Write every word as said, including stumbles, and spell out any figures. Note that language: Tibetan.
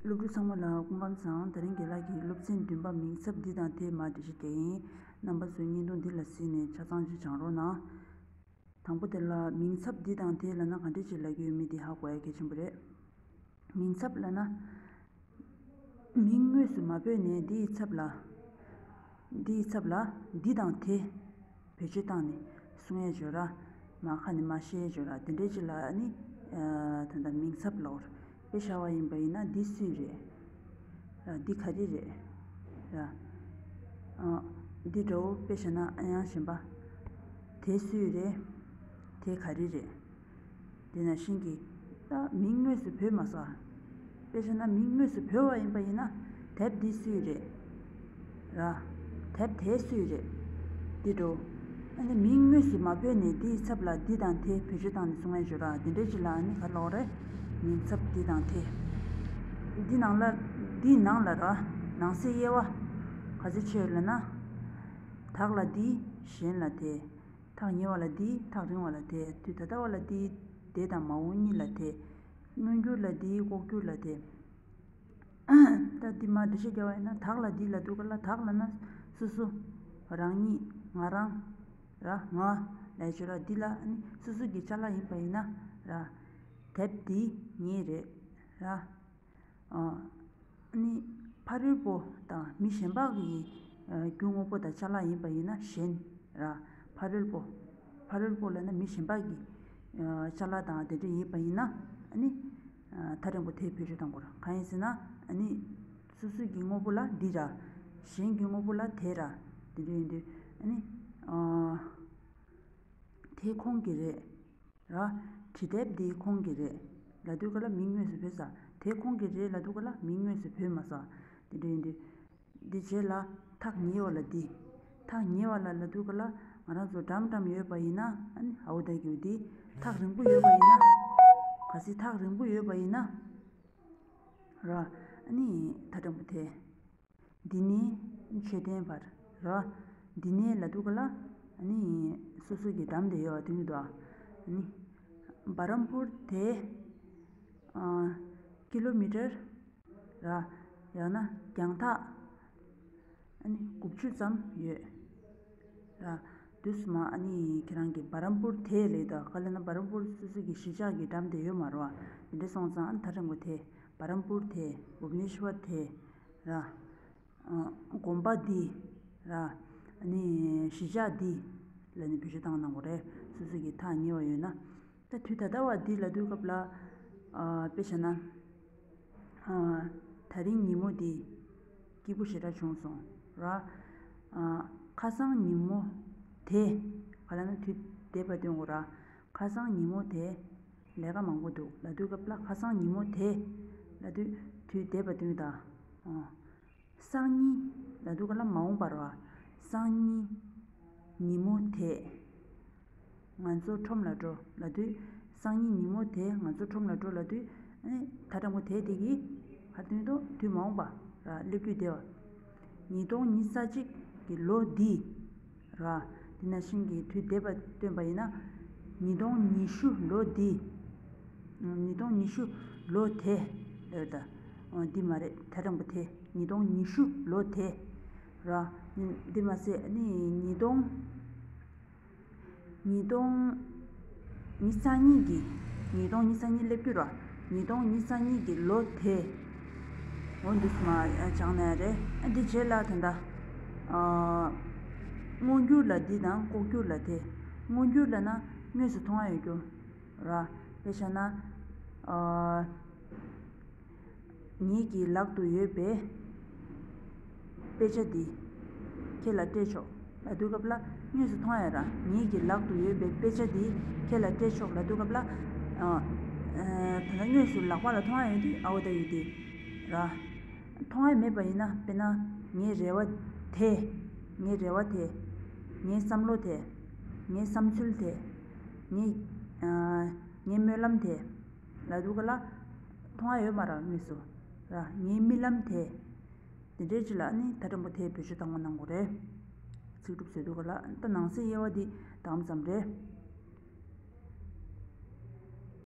སློབ་ཕྲུག་ཚང་མ་ལ་སྐུ་ཁམས་བཟང་། དེ་རིང་རྒན་ལགས་ཀྱིས་སློབ་ཚན་བདུན་པ་མིང་ཚབ་འདི་དང་དེ་མར་འགྲེལ་བཤད་རྒྱག་གི་ཡིན། རྣམ་པ་ཚོས་བརྙན་ཐུང་འདི་ལ་གཟིགས་ནས་ཆ་ཚང་ཅིག་སྦྱང་རོགས་གནང་། དང་པོ་དེ་ལ་མིང་ཚབ་འདི་དང་དེ་ལབ་ན་ག་འདྲས་ཅིག་ལབ་ཀྱི་ཡོད་མེད་འདི་ཧ་གོ་ཡ་གལ་ཆེན་པོ་རེད། མིང་ཚབ་ལབ་ན། མིང་དངོས་སུ་མ་བོས་ནས་འདིའི་ཚབ་ལ། འདིའི་ཚབ་ལ་འདི་དང་དེ་བེད་སྤྱོད་བཏང་ནས་གསུང་ཡས་བརྗོད་ར། མ་ཁ་ནས་མ་བཤད་བརྗོད་ར། དེ་འདྲའི་ཅིག་ལ་ནི་ད་ལྟ་མིང་ཚབ་ལབ་དགོས་རེད། དཔེ་བཞག་པ་ཡིན་པ་ཡིན་ན་འདི་སུའི་རེད། ར། འདི་ག་རེ་རེད། ར། འདི་འདྲ་བོ་དཔེ་བཞག་ན་ཡང་གཞན་པ། དེ་སུའི་རེད། དེ་ག་རེ་རེད། དེ་ནང་བཞིན་གྱི། ད་མིང་དངོས་སུ་བོས་མ་སོང་། དཔེ་བཞག་ན་མིང་དངོས་སུ་བོས་པ་ཡིན་པ་ཡིན་ན། དེབ་འདི་སུའི་རེད། ར། དེབ་དེ་སུའི་རེད། འདི་འདྲ་བོ། ཨ་ནི་མིང་དངོས་སུ་མ་བོས་ནས་འདིའི་ཚབ་ལ་འདི་དང་དེ་བེད་སྤྱོད་བཏང་ནས་གསུང་ཡས་བརྗོད་ར། དེ་འདྲའི་ཅིག་ལ་ཨ་ནི་ག་རེ་ལབ་དགོས་རེད། མིང་ཚབ་འདི་དང་དེ། འདི་ནང་ལ། འདིའི་ནང་ལ་ར། ནང་གསེས་དབྱེ་བ་ག་ཚོད་ཕྱེ་ཡོད་ལབ་ན། དག་ལ་འདི། གཞན་ལ་དེ། ཐག་ཉེ་བ་ལ་འདི། ཐག་རིང་བ་ལ་དེ། དུས་ད་ལྟ་བ་ལ་འདི། འདས་དང་མ་འོངས་གཉིས་ལ་དེ། མངོན་གྱུར་ལ་འདི། ལྐོག་གྱུར་ལ་དེ། ད་འདི་མར་འགྲེལ་བཤད་རྒྱག་པ་ཡིན་ན། དག་ལ་འདི་ལབ་དུས་སྒང་ལ། དག་ལབ་ན་སོ་སོ། རང་ཉིད། ང་རང་། ར། ང་ལབ་ཡས་བརྗོད་ར། འདི་ལ་ནི་སོ་སོ་གི་ཅ་ལག་ཡིན་པ་ཡིན་ན། ར། དེབ་འདི་ངའི་རེད། ར། ཨ་ནི་ཕ་རོལ་པོ་དང་མི་གཞན་པ་གི་རྒྱུ་དངོས་པོ་དང་ཅ་ལག་ཡིན་པ་ཡིན་ན་གཞན། ར། ཕ་རོལ་པོ། ཕ་རོལ་པོ་ལབ་ན་མི་གཞན་པ་གི་ཅ་ལག་དང་དེ་འདྲ་ཡིན་པ་ཡིན་ན། ཨ་ནི་ཐག་རིང་པོ་དེ་བེད་སྤྱོད་གཏོང་དགོས་ར། གང་ཡིན་ཟེར་ན། ཨ་ནི་སོ་སོ་གི་དངོས་པོ་ལ་འདི་ར། གཞན་གྱི་དངོས་པོ་ལ་དེ་ར། དེ་འདྲ་ཡིན་དུས་ཨ་ནི། དེ་ཁོང་གི་རེད། ར། འབྲི་དེབ་འདི་ཁོང་གི་རེད་ལབ་དུས་སྒང་ལ་མིང་དངོས་སུ་བོས་ས། དེ་ཁོང་གི་རེད་ལབ་དུས་སྒང་ལ་མིང་དངོས་སུ་བོས་མ་སོང་། དེ་འདྲ་ཡིན་དུས། འདི་རྗེས་ལ་ཐག་ཉེ་བ་ལ་འདི། ཐག་ཉེ་བ་ལ་ལབ་དུས་སྒང་ལ་ང་རང་ཚོ་འགྲམ་འགྲམ་ཡོད་པ་ཡིན་ན། ཨ་ནི་ཨའུ་ད་གི་འདི། ཐག་རིང་པོ་ཡོད་པ་ཡིན་ན། གལ་སྲིད་ཐག་རིང་པོ་ཡོད་པ་ཡིན་ན། ར། ཨ་ནི་ཐག་རིང་པོ་དེ། འདི་ནས་མཆོད་རྟེན་བར། ར། འདི་ནས་ལབ་དུས་སྒང་ལ། ཨ་ནི་སོ་སོ་གི་འགྲམ་དེ་ཡོད་པ་དེ་ཡིན་དུས། ཨ་ནི་བྷ་རམ་པུར་དེ། ཨ། ཀི་ལོ་མི་ཊར། ར། ཡང་ན་རྒྱང་ཐག། ཨ་ནི་དགུ་བཅུ་ཙམ་ཡོད། ར། དུས་སུ་མ། ཨ་ནི་ཁྱེད་རང་གིས་བྷ་རམ་པུར་དེ་ལབ་དུས། ག་ལབ་ན་བྷ་རམ་པུར་སོ་སོ་གི་གཞིས་ཆགས་ཀྱི་འགྲམ་དེ་ཡོད་མ་རེད་པ། དེ་འདྲ་སོང་ཙང་ཨ་ནི་ཐག་རིང་པོ་དེ། བྷ་རམ་པུར་དེ། བྷུབ་ནེ་ཤྭར་དེ། ར། ཨ། དགོན་པ་འདི། ར། ཨ་ནི་གཞིས་ཆགས་འདི་ལབ་ནས་བེད་སྤྱོད་བཏང་གནང་དགོས་རེད། སོ་སོ་གི་ཐག་ཉེ་བ་ཡོད་ན། ད་དུས་ད་ལྟ་བ་འདི་ལབ་དུས་སྐབས་ལ། ཨ། དཔེ་བཞག་ན། ཨ། ད་རིང་ཉིན་མོ་འདི་སྐྱིད་པོ་ཞེ་དྲག་བྱུང་སོང་། ར། ཨ། ཁ་སང་ཉིན་མོ་དེ། ག་ལབ་ན་དུས་འདས་པ་སྟོན་དགོས་ར། ཁ་སང་ཉིན་མོ་དེ་ལས་ཀ་མང་པོ་འདུག་ལབ་དུས་སྐབས་ལ། ཁ་སང་ཉིན་མོ་དེ་ལབ་དུས་དུས་འདས་པ་སྟོན་ད། ཨ། སང་ཉིན་ལབ་དུས་སྒང་ལ་མ་འོངས་པ་རེད་པ། སང་ཉིན་ཉིན་མོ་དེ་ང་ཚོ་ཁྲོམ་ལ་འགྲོ་ལབ་དུས། སང་ཉིན་ཉིན་མོ་དེ་ང་ཚོ་ཁྲོམ་ལ་འགྲོ་ལབ་དུས། ཨ་ནི་ཐག་རིང་པོ་དེ་དེ་གིས་ག་རེ་སྟོན་འདུག་དུས་མ་འོངས་པ་ར། སླེབས་དུས་འདས་པ། ཉིས་སྟོང་ཉི་ཤུ་རྩ་གཅིག་གི་ལོ་འདི་ར། དེ་ནང་བཞིན་གྱི་དུས་འདས་པ་སྟོན་པ་ཡིན་ན། ཉིས་སྟོང་ཉི་ཤུ་ལོ་འདི། ཉིས་སྟོང་ཉི་ཤུ་ལོ་དེ་ལབ་ད། འདི་མ་རེད། ཐག་རིང་པོ་དེ། ཉིས་སྟོང་ཉི་ཤུ་ལོ་དེ་ར། འདི་མ་ཟད་ནི་ཉིས་སྟོང་། ཉིས་སྟོང་ཉི་ཤུ་རྩ་གཉིས་ཀྱི། ཉིས་སྟོང་ཉི་ཤུ་རྩ་གཉིས་སླེབས་རྒྱུ་ར། ཉིས་སྟོང་ཉི་ཤུ་རྩ་གཉིས་ཀྱི་ལོ་དེ། འོ་འདུག་སེ་མར་སྦྱངས་ན་ཡག་རེད། ཨ། འདི་རྗེས་ལ་ད་ལྟ། ཨ། མངོན་གྱུར་ལ་འདི་དང་ལྐོག་གྱུར་ལ་དེ། མངོན་གྱུར་ལབ་ན་དངོས་སུ་མཐོང་ཡ་ཡོད་རྒྱུ་ར། དཔེ་བཞག་ན། ཨ། ངེད་ཀྱི་ལག་ཏུ་ཡོད་པའི་དཔེ་ཆ་འདི་ཁྱེད་ལ་སྤྲད་ཆོག་ལབ་དུས་སྐབས་ལ། དངོས་སུ་མཐོང་ཡ་ར། ངེད་ཀྱི་ལག་ཏུ་ཡོད་པའི་དཔེ་ཆ་འདི་ཁྱེད་ལ་སྤྲད་ཆོག་ལབ་དུས་སྐབས་ལ། ཨ། ཨ། ད་ལྟ་དངོས་སུ་ལག་པ་ལ་མཐོང་ཡ་ཡོད་དུས་ཨའོ་ད་ཡོད་དེ་ར། མཐོང་ཡ་མེད་པ་ཡིན་ན། དཔེར་ན་ངའི་རེ་བ་དེ། ངའི་རེ་བ་དེ། ངའི་བསམ་བློ་དེ། ངའི་བསམ་ཚུལ་དེ། ངའི། ཨ། ངའི་སྨོན་ལམ་དེ་ལབ་དུས་སྐབས་ལ། མཐོང་ཡ་ཡོད་མ་ར། དངོས་སུ་ར། ངའི་རྨི་ལམ་དེ། དེ་འདྲའི་ཅིག་ལ་ནི་ཐག་རིང་པོ་དེ་བེད་སྤྱོད་བཏང་བ་གནང་དགོས་རེད། ཚིག་གྲུབ་བཟོ་དུས་སྐབས་ལ། ད་ནང་གསེས་དབྱེ་བ་འདི་ད་ག་ཙམ་རེད།